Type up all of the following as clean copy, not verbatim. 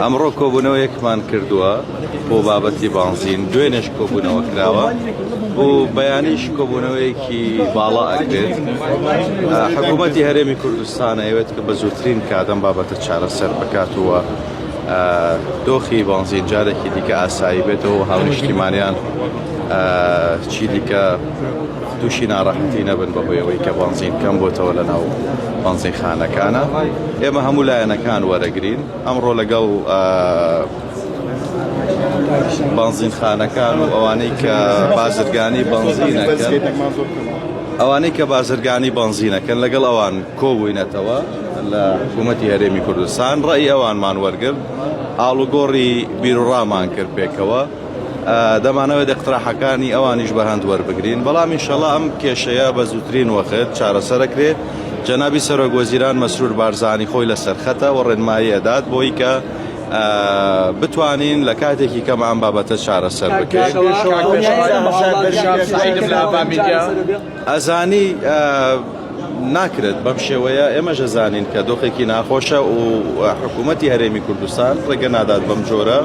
ئەمڕۆ کۆبوونەوەیەکمان کردووە بۆ بابەتی بانزین، دوێنێش کۆبوونەوە کراوە و بەیانیش کۆبوونەوەیەکی باڵا ئەکرێت. حکوومەتی هەرێمی کوردستان ئەیەوێت کە بە زووترین کات ئەم بابەتە چارەسەر بکات و دۆخی بانزین جارێکی دیکە ئاسایی بێتەوە و هاونیشتیمانیان چی دیکە تووشی ناڕەحەتی نەبن بەهۆی ئەوەی کە بەنزین کەم بۆتەوە لە ناو بەنزینخانەکانە. ئێمە هەموو لایەنەکان وەرەگرین. ئەمڕۆ لەگەڵ بەنزینخانەکان و ئەوانەی کە بازرگانی بەنزینەکەن ئەوانەی کە بازرگانی بەنزینەکەن لەگەڵ ئەوان کۆبووینەتەوە لە حکوومەتی هەرێمی کوردستان ڕێی ئەوانمان وەرگرت ئاڵوگۆڕی بیروڕامان کرد پێکەوە. دەمانەوێت ئیقتراحەکانی ئەوانیش بە هەند وەربگرین، بەڵام ئینشەڵا ئەم کێشەیە بە زووترین وەخت چارەسەرەکرێت. جەنابی سەرۆک وەزیران مەسرور بارزانی خۆی لەسەر خەتە و ڕێنمایی ئەدات بۆی کە بتوانین لە کاتێکی کەم ئەم بابەتە چارەسەر بکرێت. ئەزانی ناکرێت بەم شێوەیە، ئێمەش ئەزانین کە دۆخێکی ناخۆشە و حکوومەتی هەرێمی کوردستان ڕێگە نادات بەم جۆرە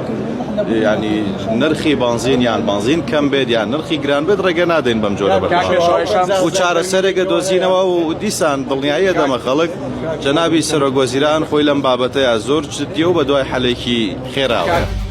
ینی نرخی بانزین یان بانزین کەم بێت یان نرخی گران بێت ڕێگە نادەین بەم جۆرە بەردەوام و چارەسەرێکە دۆزینەوە و دیسان دڵنیاییە دەمە خەڵک جەنابی سەرۆک وەزیران خۆی لەم بابەتەیە زۆر جدیە و بەدوای حەلێکی خێراوەیە.